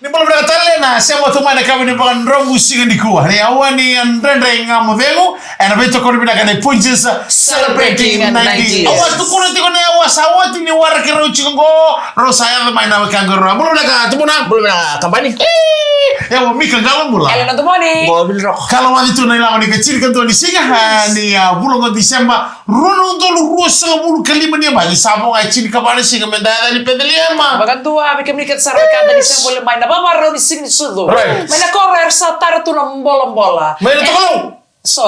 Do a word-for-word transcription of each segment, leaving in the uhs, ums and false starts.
Ni bula vinaka tale na sema tu mai na kavi ni vakadromu siga nikua. Ni aua ni a dredre ga mo cegu, ena veitokoni vinaka ni Punjas Celebrating nineties. Au a tukuna tiko ni aua sa oti ni waraki rau tiko qo, rau sa yaco mai na wekaqu rau. Bula vinaka Tubuna. Bula vinaka Kabani. E, au a Mika Qalobula. Elena Tumoni. Qo Vili Roko. Kalawaci tu na ilawa ni ka tini ka dua ni siga, a, ni, a, vula qo Disemba. Rua na udolu ruasagavulu ka lima ni yabaki, sa vo ga e tini ka va na siga me da yaco yani Peceliema. Vakadua, vei kemuni kece sara vei keda ni se voli mai na vavarau ni siga ni sucu. Right. Mai na koro era sa tara tu na bolabola. Mai na Tokalau. So.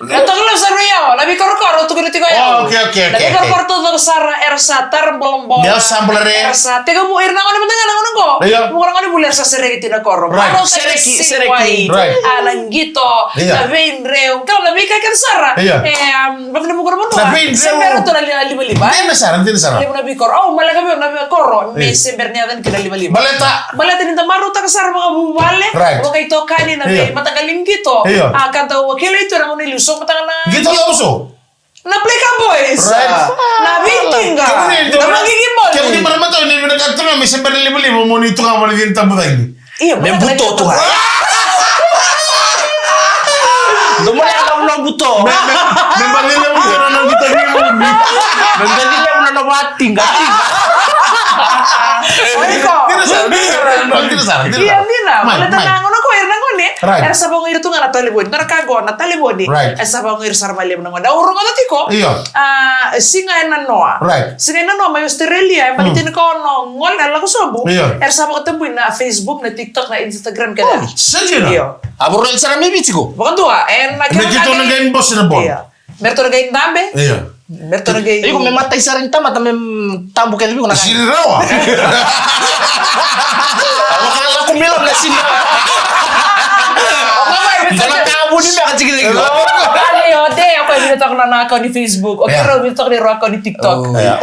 Na Tokalau sa rui yawa, na veikorokoro au tukuna tiko yawa. Oh, okay, okay, okay, okay. Na veikorokoro taucoko sara era sa tara bolabola. Ni au sa bula re. Era sa tekivu ira na gone mada ga na gauna qo. Io. Mo na gone vuli era sa sereki tu na koro. Right. Sereki, sereki. Right. A na qito, io, na veidreu, kala na veika kece sara. Io. E, um, Vata ni vuku na vanua. Na veidreu. Se bera tu na li-, na livaliva, e? Dina sara, dina sara. Levu na veikoro. Au maleka vei au na veikoro. Me se bera ni yaco yani kina livaliva. Baleta. Baleta ni da marautaka sara vakavuvale. Right. Vakaitokani na veimataqali qito. Io. A ka da wakilai tu na gauna i liu so mataka na. Qito lavo so. Na Playka Boys. Right. Na veikiqa. Na magiqi boli. Kemuni marama tau ni vinakata tu ga me se bera ni livaliva mo ni tu ga mo ni tabu cagi. Io, me buto tu ga. Domo ya na buto. Me, me, me bali levu na na buto ni mo ni. Me bali levu na na vatiqa, tiqa. Oiko. Dina sara, dina sara, dina sara, dina sara. Io, dina. Mai, mai. Baleta na gauna qo ira na gone. Right. Era sa vaqo ira tu ga na talevoni. Dua na ka qo na talevoni. Right. Era sa vaqo ira sara mai levu na gone. Au rogoca tiko. Io. A, siga e nanoa. Right. Siga e nanoa mai Australia, e bali tini ka ono gole na lako sobu. Io. Era sa vakatabui na Facebook, na TikTok, na Instagram kece. Oi, sa dina. Io. A voro sara mai Viti qo. Vakadua, e na kena keitou na qai bosi na bola. Io. Me ratou na qai dabe. Io. Me ratou na qai. Iko me matai sara ni tamata me tabu kece viko na. Siri rawa. Lako mila na sini. Dua na ka vuni me ka tiki tiki. Ani o de o koya vina toka na account ni Facebook. O keirau vina toka ni rau account ni TikTok. Io.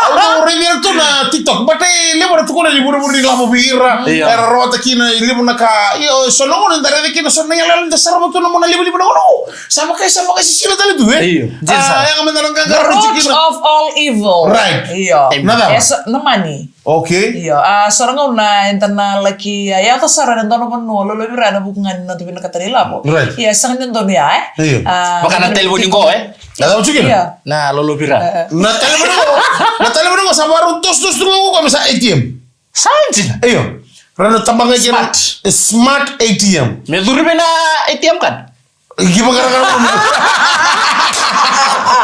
Au raici ira tu na TikTok, but e levu na tukuna ni vurevure ni lavo vei ira. Io. Era rawata kina e levu na ka. Io, so na gauna da raica kina so na iyaloyalo da sarava tu na mona livaliva na gauna. Sa vaka, sa vaka sisila tale tu, e? Io. A, yaga me da na qaqara. The root of all evil. Right. Io. Na cava? E so na mani. Okay. Io, a, so na gauna eda na laki, a, yaco sara ena dua na vanua lolovira ena vuku ga ni noda vinakata ni lavo. Right. Ia, e sega ni donu ya, e? Io. A, vaka na talevoni qo, e? Na cava tu kina? Io. Na lolovira. E, e. Na talevoni qo, na talevoni qo sa varau tosotoso tu ga qo me sa ATM. Sa dina. Io. Rau na tabaka kina. Smart. E smart ATM. Me curu vei na ATM card. Ki vakarakara mo.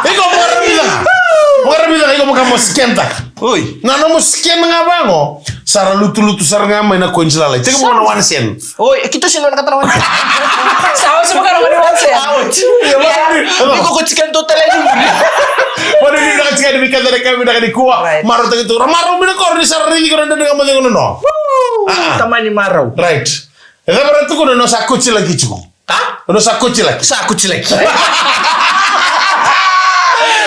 Iko vakaravitaka. Vakaravitaka, iko vaka mo scan taka. Oi. Na nomu scan ga vaqo, sa ra lutulutu sara ga mai na coins lalai. Tiko mo na one cent. Oi, e keitou sega ni vinakata na one cent. Sa oti vakarau ni one cent. Sa oti. Ia, iko ko tiko ni dou tale ni muri. Mani vinaka tiko ni vei keda na ka vinaka nikua. Right. Marautaki tu. Ra marau mai na koro ni sa ra raici iko na Dredre Ga Mo Cegu na noa. Woo! A, a. Tamani marau. Right. E cava ra tukuna, no sa kocilaki tiko. A? No sa kocilaki. Sa kocilaki.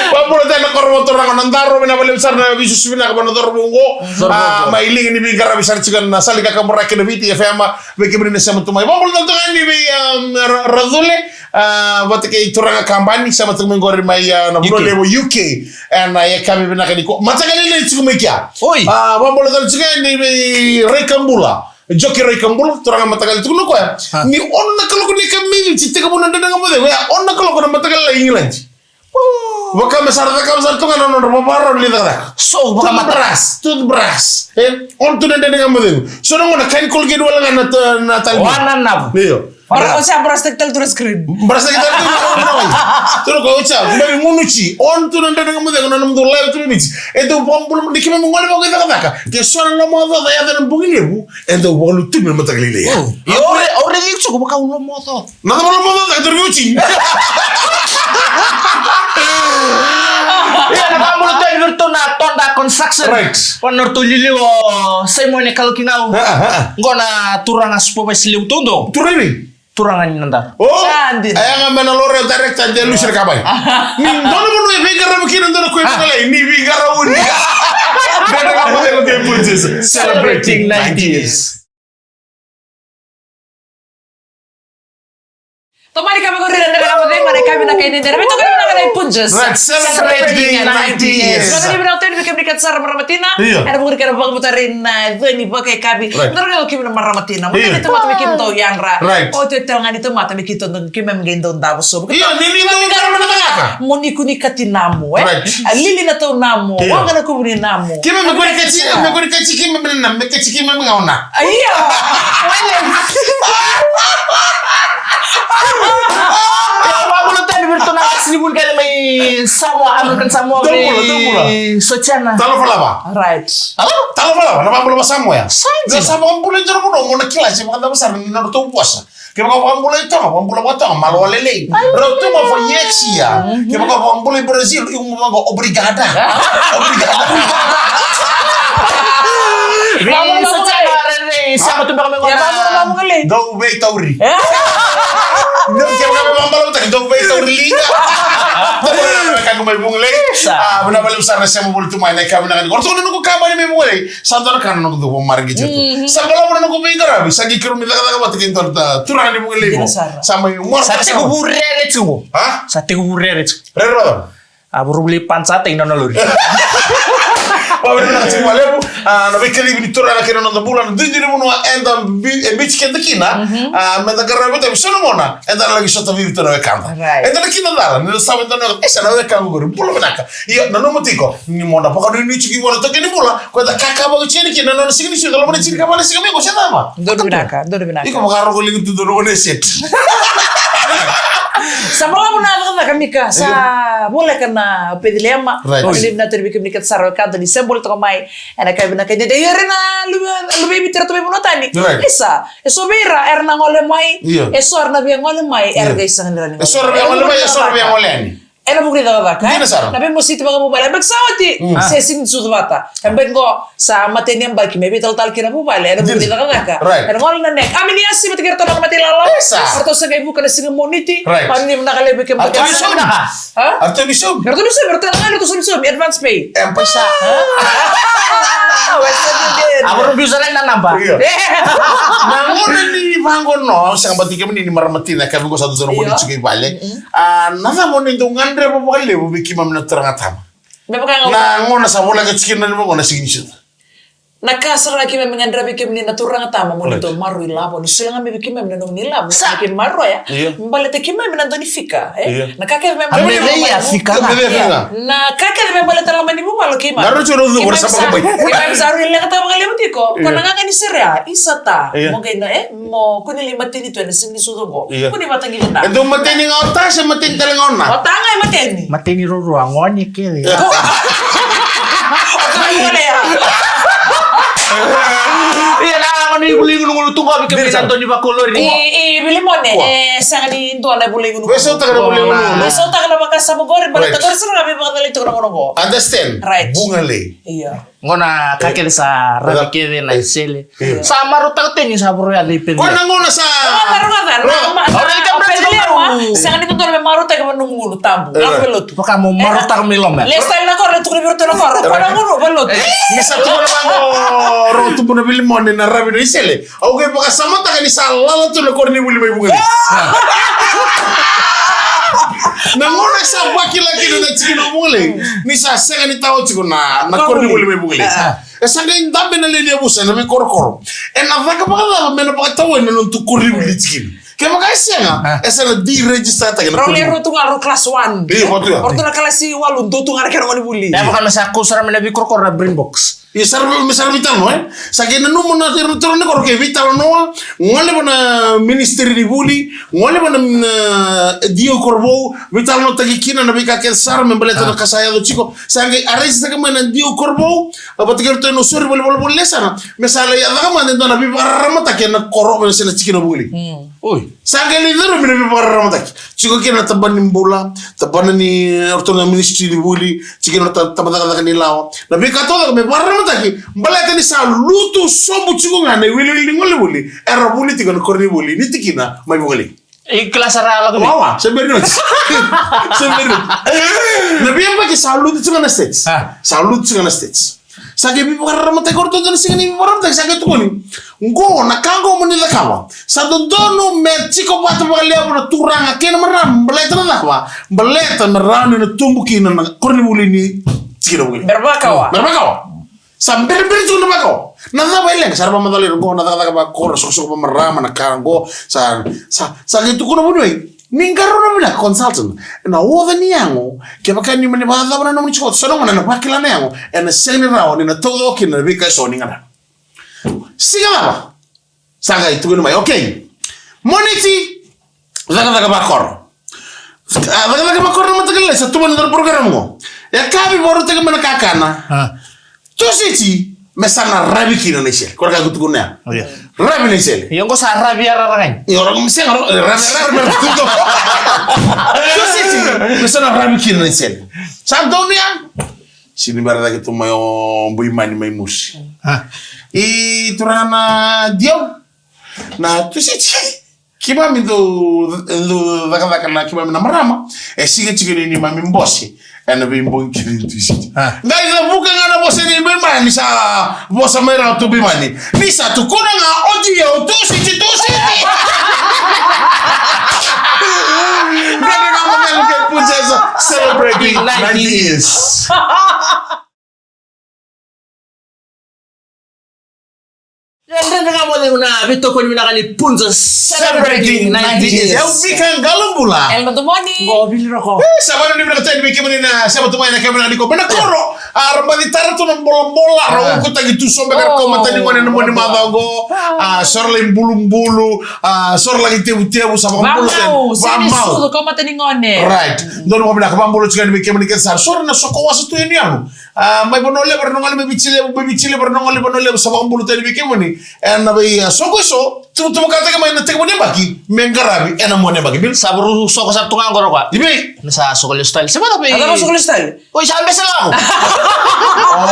Vabula tale na koro mo turaga, na daro vinaka vakalevu sara na veisusu vinaka vua na cauravou oqo. Cauravou oqo. A, mai liga ni veiqaravi sara tiko na sala ni kakaburaki na Viti FM, vei kemuni na sema tu mai. Vabula tale tu ga yani vei, um, Ra-, Racule, a, vata kei turaga Kabani, sema tiko mai qori mai, a, na vanua levu U K. Ena yakavi vinaka nikua. Mataka lailai tiko mai kea. Oi. A, vabula tale tiko yani vei Raikabula. Joki Raikabula, turaga mataqali, tukuna o koya. A. Ni ono na kaloko ni yakavi, tekivu na Dredre Ga Mo Cegu, e ono na kaloko na mataqali lai Igiladi. Vaka me sa ra cakava sara tu ga na nodra vavarau ni cakacaka. So, vaka mata. Toothbrush, toothbrush. E, ono tu na Dredre Ga Mo Cegu. So na gauna kai Colgate wale ga na ta-, na tale. Wana na. Io. Ora, o sa brush taki tale tu na screen. Brush taki tale tu na screen. Tu na ko o sa, mai gunu ti. Ono tu na Dredre Ga Mo Cegu na nomudou live tu na Viti. E dau vakabula, ni keimami gole vaka i cakacaka. Ke so na lomaocaoca e yaco ena bogi levu. E dau vakalutumi na mataka lailai. Oh. Ia, au re-, au raici tiko vaka au lomaocaoca. Na cava lomaocaoca, e dau raici. Ia, na vakabula tu yani vei iratou na Toda Construction. Right. Vua na nodratou liliwa o Simone Kalokinau. Ah, ah, ah. Qo na turaga supervise levu taudua. Turaga i vei? Turaga ni Nadaro. Oh, sa dina. E yaga mai na lori o director de Lucy Rakabai. Ni dua na vanua e veiqaravi kina dua na koya, ah, ni veiqaravi ni. Dua na vanua e veiqaravi ni. Celebrating nineties. Tomani ka vakauri na dela ka vakauri na ka vinaka ni dela. Vei toka na vinaka na ipunjas. Right, celebrating ninety years. Vinaka ni vinaka tani vei kemuni kece sara marama tina. Io. Ena vakauri kena vakavutari na coni vakayakavi. Right. Dara ga kemuni marama tina. Mo ni tamata me kemuni dau yadra. Right. O te tela ga ni tamata me kemuni dau kemuni me dau davo sobu. Io, ni ni dau davo na vinaka. Mo ni kuni ka tinamu, e. Right. A lili na tau namu. Io. Waqa na kuvu ni namu. Kemuni me kuni ka tinamu, me kuni ka tinamu, me kuni ka tinamu, me gauna. Io. Vabula tani vei iratou na kasi ni vuli kece mai Samoa, American Samoa, vei Sotiana. Talofa lava. Right. Talofa lava, na vabula va Samoa ya. Scientist. Sa vabula i Jeremani, mo na kila se vakacava sara ni na ratou vosa. Kevaka vakabula i Toga, vakabula vakatoga, malo lelei. Rau tu ma fo yexia. Kevaka vakabula i Brazil, iu mo vaka obrigada. Obrigada. Vei sa tala rerei, sa matu baka me gona. Dou veitauri. Dou kevaka me vakabula utaki, dou veitauri liga. Dou veitauri liga. Sa. Ah, vuna vale usara sema voli tu mai na ka vuna kani. Orto na nuku ka mai me voli. Sa dua na ka na noqu dau vakamaragi tiko. Sa balavu na noqu veiqaravi, sa qai keirau mai cakacaka vata kei dua na turaga ni Vugalei. Sa mai mora. Sa tekivu rere tiko. Ha? Sa tekivu rere tiko. Rere vata. A vuravulai pansa tei na nona lori. Vavere na tiko valevu. A, na veikacivi ni turaga kei na noda bula na duidui ni vanua eda bi- e biuti keda kina. A, meda qaravi tavi so na gona eda na laki sota vivi tu na wekada. Eda na kina cara ni na sava eda na wekada. E sa na wekada qori bula vinaka. Ia, nanuma tiko ni mo na vakanuinui tiko i vua na toki ni bula, ko eda kakavaki tiko yani kina na nona siga ni sucu, loma ni tini ka va na siga mai qo se cava. Donu vinaka, donu vinaka. Iko vakaroko ligi tu donu one set. Sa balavu na cakacaka Mika, sa voleka na Peceliema. Right. Sa levu na tani vei kemuni kece sara wekada ni se bole toka mai. Ena kai vinaka ni dei ere na luve, luve i Viti era tu mai vanua tani. Right. Isa, e so vei ira era na gole mai, e so era na via gole mai, era qai sega ni rawa ni gole. E so era via gole mai, e so era via gole yani. Ena vuku ni cakacaka, e? Dina sara. Na veimositi vakavuvale, yabaki sa oti, se sega ni sucu vata. Yabaki qo, sa mateni yabaki, me veitalatala kina vuvale, ena vuku ni cakacaka. Right. Ena gole na nek, a mini asi vata kei ratou na matei lala. Isa. Ratou sa qai vuka na siga Moniti. Right. Mani vinaka levu kei. Ratou ni somi. Ha? Ratou ni somi. Ratou ni somi, ratou na ratou somi somi, advance pay. Em paisa. Ha? Western Union. A voro biusa lai na naba. Io. Na gona ni vagono, sega bati kemuni ni marama tina, ka viko sa dodonu mo ni tiko i vale. A, na cava o ni dau gadreva vakalevu vei keimami na turaga tama? Me vaka ga na gona sa voleka tiko kina ni vagona sigi ni sucu. Na ka sara ga keimami gadreva vei kemuni na turaga tama mo ni dau maroroi lavo. Ni solia ga mai vei keimami na nomuni lavo. Sa. Keimami maroroya. Io. Baleta keimami na dau ni fika, e? Io. Na ka kece me baleta. A me vei a fika. Na ka kece me baleta loma ni vuvale keimami. Na rojo na ucu, keimami sa, keimami sa rui lekataka vakalevu tiko. Io. Ko na gaga ni serea, isa ta. Io. Mo qai na, e? Mo kua ni lai mateni tu ena siga ni sucu oqo. Io. Kua ni vata qi na. E dau mateni ga o ta se mateni tale ga o na? O ta ga e mateni. Mateni ruarua, gone kece. Io. O ta ga gone ya. Ia na gone i vula i gulugulu tu qo vei kemuni na dau ni vakolori. I, i Vilimone, e sega ni dua na vula i gulugulu. Veisautaka na vula i gulugulu. Veisautaka na vakasama qori, baleta qori sara ga me vakacalai tiko na gone oqo. Understand? Right. Vugalei. Io. Gona ka kece sa ravi kece na isele. Io. Sa marautaka teni sa voro ya lei pece. Ko na gona sa. Roga, roga, roga. Ora ni ka brete ni maru. Sega ni dodonu me marautaka na nomu gulu tabu. Io. Au vei lotu. Vaka mo marautaka mai loma. Le style na koro, le tukuni vei iratou na koro. Ko na gulu vei lotu. Ni sa tukuna vaqo, rogo tubu na Vilimone na ravi na isele. Au qai vakasamataka ni sa lala tu na koronivuli mai Vugalei. Na gauna sa vakila kina na tikina o Vugalei, ni sa sega ni tawa tiko na, na koronivuli mai Vugalei. E sa qai dabe na lewe ni yavusa ena veikorokoro. Ena caka vakacava me na vakatawani na noda koronivuli tikina? Kevaka e sega, e sa na deregister taka na koronivuli. Rau le rau tu ga rau class one. Io, vatu ya. Rau tu na kalasi walu, dou tu ga na kena koronivuli. E vaka me sa kau sara mai na veikorokoro na brain box. Ia sa ra, me sa ra veitalanoa, e? Sa qai nanuma na turaga ni koro ke veitalanoa, gole vua na ministry ni vuli, gole vua na, na D O Korovou, veitalanoataki kina na veika kece sara me baleta na ka sa yaco tiko. Sa qai arrange taka mai na D O Korovou, a vata kei iratou na sori volivolivoli sara, me sa lai yaco mada e dua na veivakararamataki ena koro, se na tikina vuli. Oi. Sa qai lai curu mai na veivakararamataki. Tiko kina na tabana ni bula, tabana ni, e, ratou na ministry ni vuli, tiko kina na ta-, tabacakacaka ni lawa. Na veika taucoko me vakararamataki, baleta ni sa lutu sobu tiko ga na iwiliwili ni gone ni vuli, era vuli tiko na koronivuli ni tikina mai Vugalei. E kila sara lako mai. Wawa, se beri noti. Se beri noti. Na veiyabaki sa lutu tiko ga na States. A. Sa lutu tiko ga na States. Sa qai veivakararamataki, ko ratou dua na siga ni veivakararamataki, sa qai tukuni. Qo na ka qo mo ni cakava. Sa dodonu me tiko vata vakalevu na turaga kei na marama, baleta na cava? Baleta me rawa ni na tubu kina na koronivuli ni tikina vuli. Bera vakawa. Bera vakawa. Sa berabera tiko na vakawa. Na cava e leqa, sa ra vakamacala ira qo na cakacaka vakoro, sokosoko vamarama, na ka qo, sa, sa, sa qai tukuna vuniwai. Ni qarauna vinaka consultant. Na oca ni yago, kevaka ni mani vakacava na nomuni tiko, so na gona na vakila na yago, ena sega ni rawa ni na taucoko kina na veika eso ni gadreva. Siga cava? Sa qai tukuni mai, okay. Moniti, cakacaka vakoro. Ah, cakacaka vakoro na mataka lailai, sa tu mai na noda program qo. Yakavi vakarautaki mai na kakana. Ah. Tusiti, me sa na ravi kina na isele. Koya ka kutukuna ya. Oh, yeah. Ravi na isele. Io, qo sa ravi a raragai. Io, ravi, sega, ravi, ravi, ravi, ravi, ravi. Tusiti, me sa na ravi kina na isele. Sa donu ya. Sini bera cake tu mai o Buimani mai Musi. Ah. I turaga na Diau. Na Tusiti. Keimami dau, dau cakacaka na keimami na marama. E siga tiko ni neimami bose. Ena veibogi kece ni Tusiti. Ah. Qai cavuka ga na vosa ni Buimani sa vosa mai rawa tu Buimani. Ni sa tukuna ga oti o Tusiti, Tusiti. Dredre Ga Mo Cegu kei Princess celebrating ninety years. Dredre Ga Mo Cegu na veitokoni vinaka ni Punjas celebrating ninety years. Au Vika Qalobula. Elma Domoni. Qo Vili Roko. E, sa vanuinui vinaka tale vei kemuni na sema tu mai na kemuni na niko. Mai na koro. A, ra baci tara tu na bolabola, ra ukutaki tu so beka na kaumata ni gone ena mua ni macawa qo. A, so ra lai bulubulu, a, so ra lai tevutevu, sa vakabula tale. Vamau, sega ni sucu, kaumata ni gone. Right. Donu vinaka, vakabula tiko yani vei kemuni kece sara. So ra na soko wasa tu yani yago. A, mai Vanua Levu, ra na gole mai Viti Levu, mai Viti Levu, ra na gole Vanua Levu, sa vakabula tale vei kemuni. Ena vei, a, soko eso, tu, tu vakataki mai na tekivu ni yabaki, me qaravi ena mua ni yabaki. Bil? Sa varu soko sa tu ga qo ra koya. I vei? Na sa soko lesu tale. Se vata vei. A, na soko lesu tale. Oi, sa bese lako. O,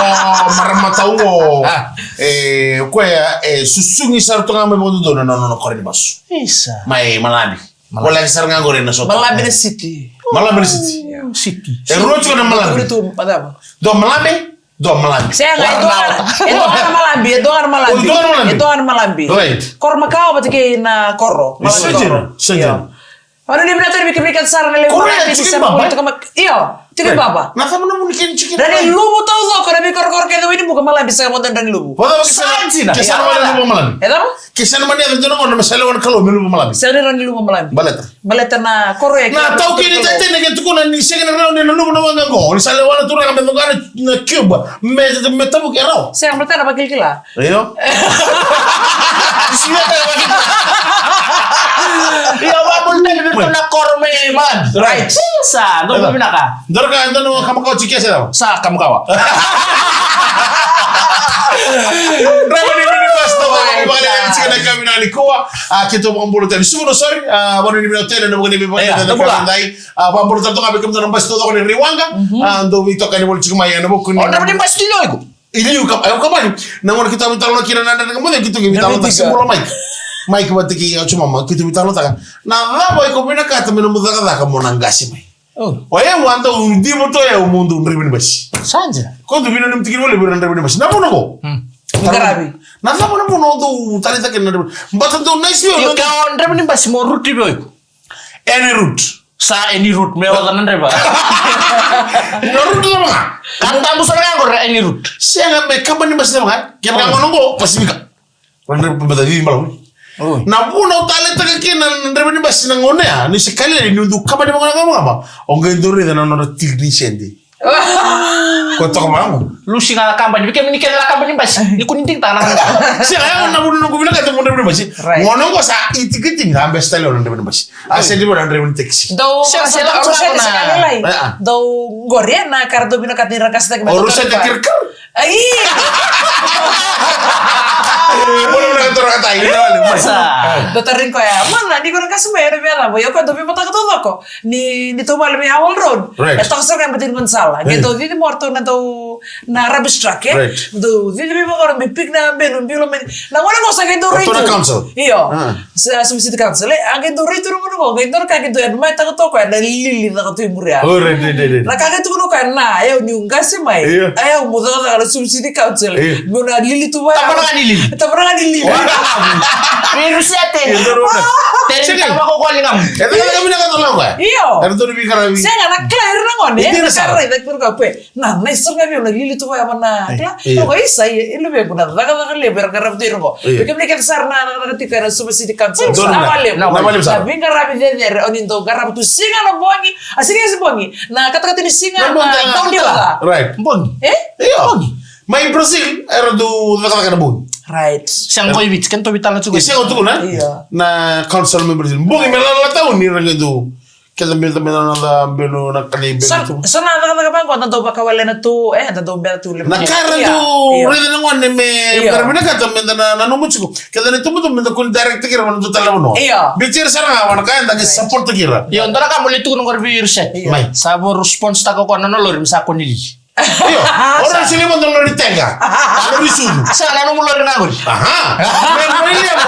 marama tau qo. A. E, koya, e, susugi sara tu ga mai vakadodonu na nona koro ni basu. Isa. Mai Malabi. Malabi. Voleka sara ga qori na soko. Malabi na city. Malabi na city. City. E rua tiko na Malabi. Dua Malabi, dua Malabi. Sega, e dua ga na Malabi, e dua ga na Malabi. O, dua ga na Malabi. E dua ga na Malabi. Right. Koro makawa vata kei na koro. Malabi koro. Sega, sega. Io. Vanuinui vinaka tale vei kemuni kece sara na lewe i Malabi, ni sa vakabula toka mai. Io, tiko i Baba. Na cava na vuna kena tiko i Baba? Draniluvu taucoko, na veikorokoro kece, Wainibuka, Malabi, sega mada na Draniluvu. Sa dina. Ke sa na mani yaco e Malabi. E cava? Ke sa na mani yaco e dua na gauna me sa lewa na Kalou me luvu Malabi. Sega ni rawa ni luvu Malabi. Baleta. Baleta na koro ya. Na taukei ni tete ni ke tukuna ni sega ni rawa ni na luvu na waqa qo. Ni sa lewa na turaga me cuqa na Cuba. Me, me tavuki e rawa. Sega, baleta na vakilakila. Io. Io, vakabula tale vei iratou na koro mai Malabi. Right. Sa, dou vinaka. Dou ka, dou na kamakawa tiko se. Sa kamakawa. Draiva ni minibus, dou vinaka, vinaka, vinaka, vinaka, nikua. A, keitou vakabula tale. Sivuna, sorry. A, vanua ni vinaka tale, na vuku ni vinaka tale, na kavadai. A, vakabula tale toka vei kemudou na basi taucoko ni Riwaqa. A, dou veitokani voli tiko mai ena vuku ni. O, draiva ni basi tu i liu o iko? I liu ka, e, ka mani. Na gauna keitou veitalanoa kina na Dredre Ga Mo Cegu, keitou veitalanoataka se bula Mike. Mike vata kei au, Jumama, keitou veitalanoataka. Na cava iko vinakata me nomu cakacaka mo na qase mai? O yau a dau diva tu o yau mo dau draiva ni basi. Sa dina. Ko dau vinakata me tiki ni vale vei ira na draiva ni basi. Na vuna qo. Qaravi. Na cava na vuna o dau taleitaka kina na draiva? Baleta dau nice vei au. Io, na ka o draiva ni basi mo route vei iko. Any route. Sa any route, me oca na draiva. Na route cava ga? Ka tabu sara ga qori any route. Sega, me kabani basi cava ga. Kevaka gauna qo, Pasifika. Ra draiva bata vivi balavu. Oi. Na vuna au taleitaka kina na draiva ni basi na gauna ya, ni se kalele ni dau kabani vaka na gabagaba. O qai dau raica na nodra tiki ni sede. Ko toka vaqo. Lusi ga na kabani, vei kemuni kece na kabani basi. Ni ko ni digitaka na kabani. Sega, ya na vuna noqu vinakata mo draiva ni basi. Right. Gauna qo sa itikitiki ga bese tale o na draiva ni basi. A se draiva na draiva ni taxi. Dou, sega, sega, sega, sega, sega, sega, sega. Dou qori na ka ra dou vinakata ni ra qase taki mai. O Rosetta Kirkar. Ai. Bula vinaka turaga tai. Sa. Dou tarogi koya, "Mana, ni ko na qase mai, ena via cava?" Io, koya dau veimataka taucoko. Ni, ni tou vale vei Howell Road. Right. E toka sara ga e bati ni gaunisala. Qai dau cici mai o ratou na dau, na rubbish truck, e? Right. Dau cici mai vaqo me pick na benu, bilo mai. Na gone qo sa qai dau rai tu. Ratou na council. Io. Ah. Sa, Suva City Council, e? A qai dau rai tu na gone qo, qai dau na ka qai dau, e, mai taka toka, e, na lili caka tu i muri ya. Oh, right, right, right, right. Na ka qai tukuna o koya, na, e, niu qase mai. Io. E, au mo cakacaka na Suva City Council. Io. Meu na lili tu vaya. Tabana ga ni lili. Tabana ga ni lili. Oi. Viru sete. Io, io, io. Tere ni tama ko ko ligamu. E, io. Io. Era tu ni veiqaravi. Sega, na kila ira na gone, e, na ka raica, kila ka pe. Na, na isa ga vei au na lili tu vaya mana, kila. Io. Ko isa, e, e luvequ na cakacaka levu era qaravi tu ira qo. Io. Kemuni kece sara na cakacaka tiko ena Suva City Council. Donu na, na vale. Na vale sara. Na veiqaravi cecere, o ni dau qaravi tu siga na bogi, a siga se bogi. Na katakata ni siga na bogi, na bogi. Right. Bogi. E? Io. Bogi. Mai Brazil, era dau cakacaka na bogi. Right. Sega qo i Viti, kena tou veitalanoa tiko. Sega tu na? Io. Na council members. Bogi me lalata ni ra qai dau Keda beta, beta na noda benu na kali benu tu. So na cakacaka vaqo da dau vakawalena tu, e, da dau beta tu levu. Na ka ra dau raica na gone me, me ra vinakata me da na, na nomu tiko. Keda na itubutubu me da kua ni direct-taki ira vua na dua tale na vanua. Io. Biuti ira sara ga vua na ka eda qai support-taki ira. Io, dua na ka mo lai tukuna qori vei ira se. Mai. Sa vo response-taka o koya na nona lori me sa kua ni lili. Io, o na sili mo dua lori tega. Lori sucu. Sa na nomu lori ga qori. Aha. Me lori levu.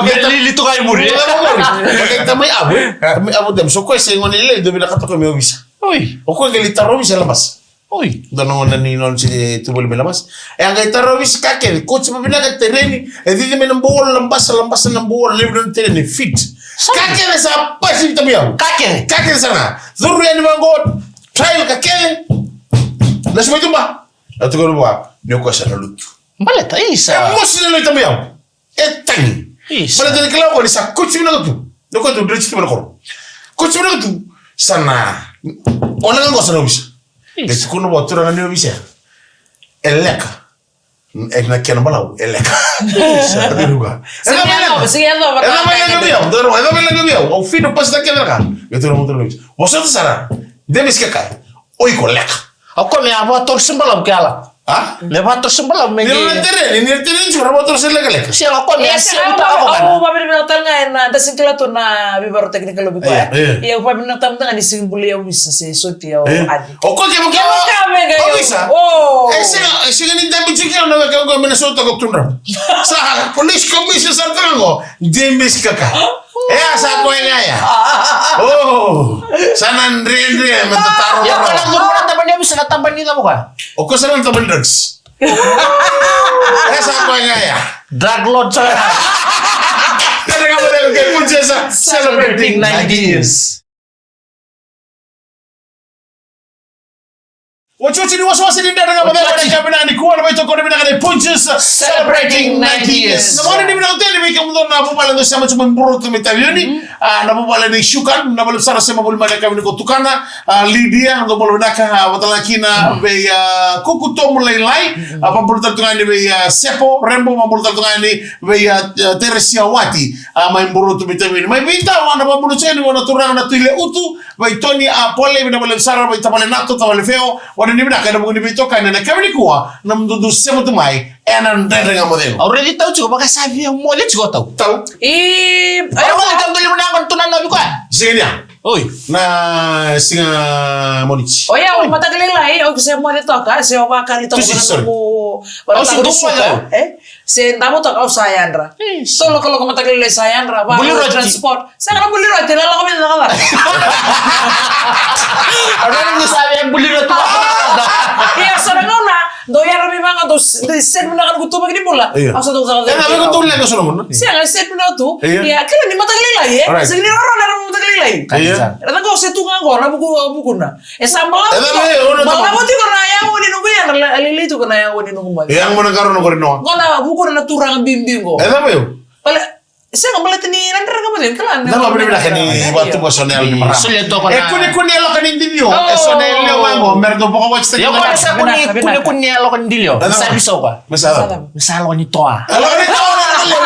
Me lili toka i muri. Baketa mai avu. Mai avu dem so koya se gone lili, dou vinakata o koya me ovisa. Oi. O koya qai lai tara ovisa e Labasa. Oi. Dua na gone ni nona se tu voli mai Labasa. E a qai tara ovisa ka kece, kauti mai vinaka tereni, e cici mai na bowl Labasa, Labasa na bowl, levu na tereni, fit. Ka kece sa pasi vei Tabuyavu. Ka kece. Ka kece sara ga. Curu yani vaqo, trial ka kece. Lesu mai tuba. Na tukuna vua, ni o koya sa na lutu. Baleta, isa. E mosi na lewe i Tabuyavu. E tagi. Isa. Baleta ni kila o koya ni sa kauti vinaka tu. Ni o koya tu dreti tu mai na koro. Kauti vinaka tu. Sa na. O na qaqo sa na ovisa. Isa. E tukuna vua turaga ni ovisa. E leka. E na kena balavu, e leka. Isa, e ruga. Sega ni yacova, sega ni yacova. E na mai leka vei au, e na mai leka vei au. Au fina pasi na kena ka. E tukuna vua turaga ni ovisa. Vosota sara. De me sikaka. O iko leka. O koya me a vakatorosi balavu ke a lako. A? Me vakatorosi balavu me qai. Ni na tereni, ni na tereni tiko, na vakatorosi lekaleka. Sega, o koya me a sega, sega, au vakavinavinaka tale ga ena, da sega ni kila tu na veivakarautaki ni Kalou vei koya. Io, io. Ia, au vakavinavinaka tale ga ni sega ni buli au visa se soti au adi. O koya kevaka, kevaka me qai au visa. O. E sega, e sega ni dabe tiko na weka qo me na sota ko tundra. Sa, police commissioner sa tara qo, de me sikaka. E a sa koya ga ya. O, sa na dredre me tataro. Ia, ko na curu na tabana ni ovisa, na tabana ni cava koya? O koya sa na tabana ni drugs. E sa koya ga ya. Drug lord sa. Dredre Ga Mo Cegu kei Punjas celebrating ninety years. Otioti ni wasewase ni Dredre Ga Mo Cegu ena yakavi nikua, na veitokoni vinaka nei Punjas celebrating ninety years. Na gauna ni vinaka tale vei kemudou na vuvale dou sema tu mai Burotu mai Taveuni. A, na vuvale nei Shukan, na vale sara sema voli mai na yakavi nikua, tukana, a, Lydia, dou bula vinaka, a, vata tale ga kina vei, a, Kuku Tomu Lailai, a, vakabula tale tu ga yani vei, a, Sepo Rebo, vakabula tale tu ga yani vei, a, a, Teresia Wati, a, mai Burotu mai Taveuni. Mai Viti, a, na vakabula tu yani vua na turaga na Tuile Utu, vei Tony Apole, vinaka vakalevu sara, vei tavale Nato, tavale Feo, vua na ni vinaka ena vuku ni veitokani ena yakavi nikua, na mududu sema tu mai ena Dredre Ga Mo Cegu. Au raici tau tiko, vaka sa via moce tiko tau. Tau. E, au raici tau doli vuna qo na tu na novi koya. Siga ni ya. Oi. Na siga Moniti. Oi, au mataka lailai, au se moce toka, se au vakali toka. Tusi, sorry. Au se dau moce. E? Se davo toka au sa yadra. Yes. Tolu na kaloko mataka lailai sa yadra, va transport. Sa na buli roti, na lako mai na cakacaka. Au na ni sa via buli roti. Ia, so na gauna, dou yadra mai vaqo, dou s-, dou set vinaka na noqu ituvaki ni bula. Io. Au sa dau cakacaka. E na vei ko dou leqa so na gauna? Sega, set vinaka tu. Io. Ia, kila ni mataka lailai, e? Alright. Sega ni roro na mataka lailai. Io. Era na qo se tu ga qo, na vuku, vukuna. E sa balavu tiko. E na vei, o na balavu tiko na yawa ni noqu ya, na la-, lailai tiko na yawa ni noqu moce. E, au mo na qaro na qori noa. Qo na vukuna na turaga bibi qo. E na vei. Bale, sega, baleta ni na Dredre Ga Mo Cegu, kila na. Na vavinavinaka ni vatuka so na yalo ni marama. Solia toka na. E kunekune yaloka ni dilio, e so na yalo ni marama, me ratou vakawatch taki. Io, ko na sa kune, kunekune yaloka ni dilio. Sa viso ka. Me sa. Me sa yaloka ni toa. Yaloka ni toa, na dilio.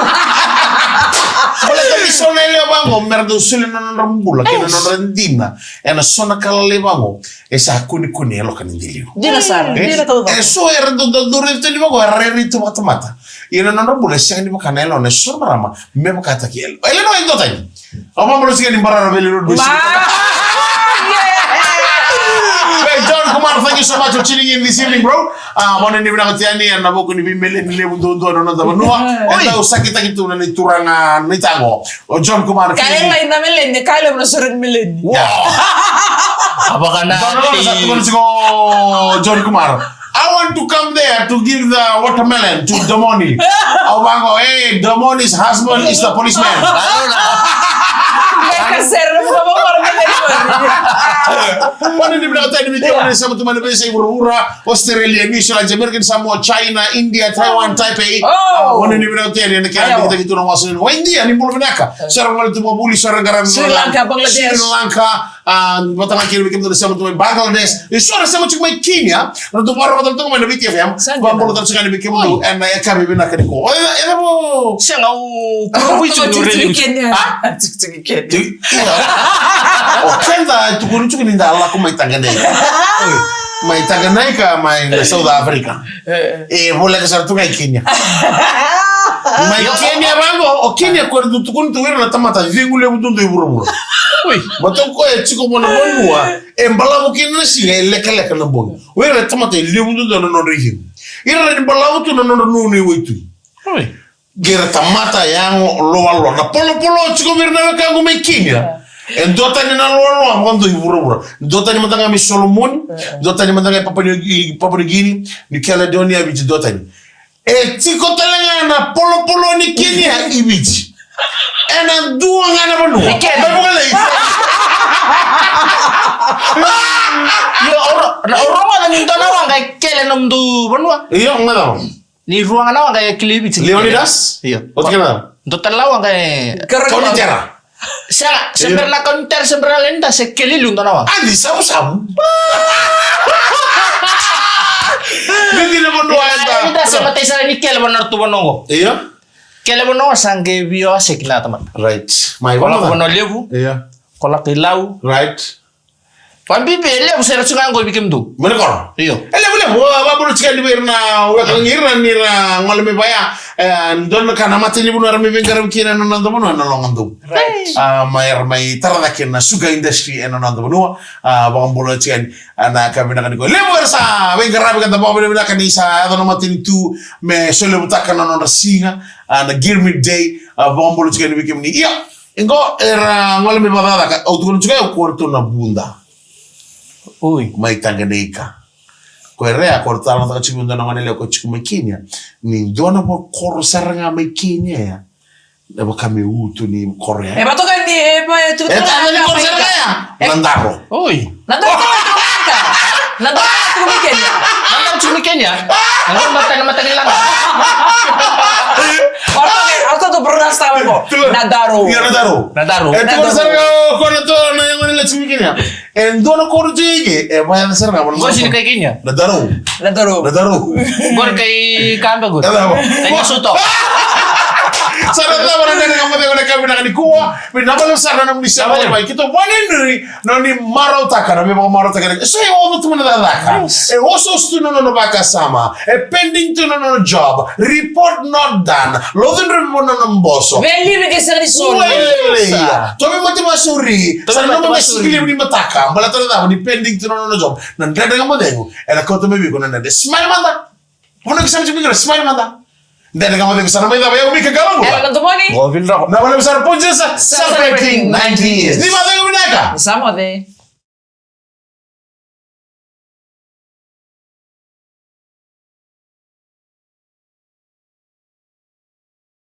Baleta ni so na yalewa vaqo, mera dau solia na nodra bula kei na nodra dina ena so na ka lalai vaqo, e sa kunekune e loka ni diliu. Dina sara, e, dina taucoko. E so era dau dau dau raica tani vaqo, era rairai tu vakatamata. Ia na nodra bula e sega ni vaka na yalewa na so na marama me vakataki yalewa. Yalewa e dua tani. Au vakabula tiko ni barara veli road. Ma- Hey, John Kumar, thank you so much for tuning in this evening, bro. Ah, vakanuinui vinaka tiko yani ena vuku ni veimeleni levu duadua na noda vanua. Oi. E dau sakitaki tu na ni turaga ni taqo. O John Kumar. Kaya lai na meleni, kaya lai na sore ni meleni. Wow. Abaka na. John Kumar, sa tukuna tiko John Kumar. I want to come there to give the watermelon to Domoni. Au vaqo, hey, Domoni's husband is the policeman. Meka sere, meka sere. Vakanuinui vinaka tiko yani vei kemuni na sema tu mai na veiyasai vuravura, Australia, New Zealand, American Samoa, China, India, Taiwan, Taipei. Oh. Ah, vakanuinui vinaka tiko yani ena kena digitaki tu na wasana. Wa India, ni bula vinaka. So era gole tu vakavuli, so era qaravi Sri Lanka, Bangladesh. Sri Lanka. Ah, vata ga kina vei kemudou na sema tu mai Bangladesh. E so era sema tiko mai Kenya. Ratou vakarorogo tale tu ga mai na Viti F M. Vakabula tale tiko ga yani vei kemudou ena yakavi vinaka nikua. O, e, e, e, o. Sega, au kuro tiko ni Kenya. Ah? Tiko, tiko Kenya. Ti-, ia. O keda e tukuni tiko ni da lako mai Tanganyika. Mai Tanganyika, mai na South Africa. E, e voleka sara tu ga i Kenya. Mai Kenya vaqo, o Kenya ko era dau tukuna tu o ira na tamata cegu levu duadua i vuravura. Oi. Baleta o koya e tiko mai na vanua e balavu kina na siga, e lekaleka na bogi. O ira na tamata e levu duadua na nodra icegu. Ira ni balavu tu na nodra nunu i waitui. Oi. Qai ra tamata yago loaloa. Na polopolo tiko vei ira na wekaqu mai Kenya. E dua tani na loaloa vakadua i vuravura. Dua tani mada ga mai Solomoni. Dua tani mada ga i Papua New, i Papua New Guinea, New Caledonia, Viti, dua tani. E tiko tale ga na polopolo ni Kenya i Viti. Ena dua ga na vanua. Mai Vukelei. Io, o ro-, o rogoca ni dua na waqa e kele nomudou vanua. Io, ga cava? Ni rua ga na waqa e kele i Viti. Leonidas? Io. Oti kena? Dua tale na waqa e Kaunitera. Sega, se bera na Kaunitera, se bera na Leonidas, e kele i liu dua na waqa. A, ni savusavu. Ni dina vanua eda. Leonidas e matai sara ni kele vanua tu vanua qo. Io. Kele vanua sa qai via waseki na tamata. Right. Mai vanua. Ko lako Vanua Levu. Io. Ko lako i Lau. Right. Vabibi e levu sara tiko ga qo i vei kemudou. Mai na koro. Io. E levu, levu. Au vakabula tiko yani vei ira na wekaqu, ira ni ra gole mai vaya. E, dua na ka na matanivanua era mai veiqaravi kina ena noda vanua na logadou. Right. A, mai, era mai tara cake na sugar industry ena noda vanua. A, vakabula tiko yani, a, na ka vinaka nikua. Levu era sa veiqaravi, ka da vakavinavinaka ni sa yaco na matanitu me solevutaka na nodra siga, a, na Girmit Day. A, vakabula tiko yani vei kemuni. Ia. Qo era gole mai vakacakacaka, au tukuna tiko, au koro tu na vuda. Oi. Mai Tanganyika. Ko ira ya, ko ra talanoataka tiko vei dua na gone yalewa ko tiko mai Kenya. Ni dua na vakoro sara ga mai Kenya ya. E vaka me utu ni koro ya. E vatoka ni, e va, e tu. E tale ni koro sara ga ya. E. Nadaro. Oi. Nadaro tiko mai Kenya. Nadaro tiko mai Kenya. Nadaro tiko mai Kenya. Nadaro mata, mata ni lana. Ora, ora tu pronounce tale qo. Nadaro. Ia, Nadaro. Nadaro. E tu sara ga o koya tu na yago ni la tiko mai Kenya. E dua na koro tiko i ke, e vaya sara ga. Qo sini kai Kenya. Nadaro. Nadaro. Nadaro. Qo kai Kambe qo. Nadaro. Kai Masuto. Sa na cava na nena ka mo cegu na ka vinaka nikua. Vinaka vakalevu sara na nomuni sema mai. Keitou vakanuinui ni oni marautaka na me vakamarautaka na. So e oca tu mai na cakacaka. Yes. E osooso tu na nona vakasama. E pending tu na nona job. Report not done. Loco drau mo nona boso. Veilive ke sega ni soli. Ueleia. Tomi mate vasuri. Sa na nona mai siki levu ni mataka. Baleta na cava ni pending tu na nona job. Na dredre ga mo cegu. Ena kauta mai vei iko na dredre. Smile mada. Vuna ki sami tiko mada. Smile mada. Dredre ga mo cegu, sa na mai cava, o Mika Galaua. Ela na Tomoni. O Vildoko. Na vale sara Ponjesa. Celebrating ninety years. Ni vacegu vinaka. Sa moce.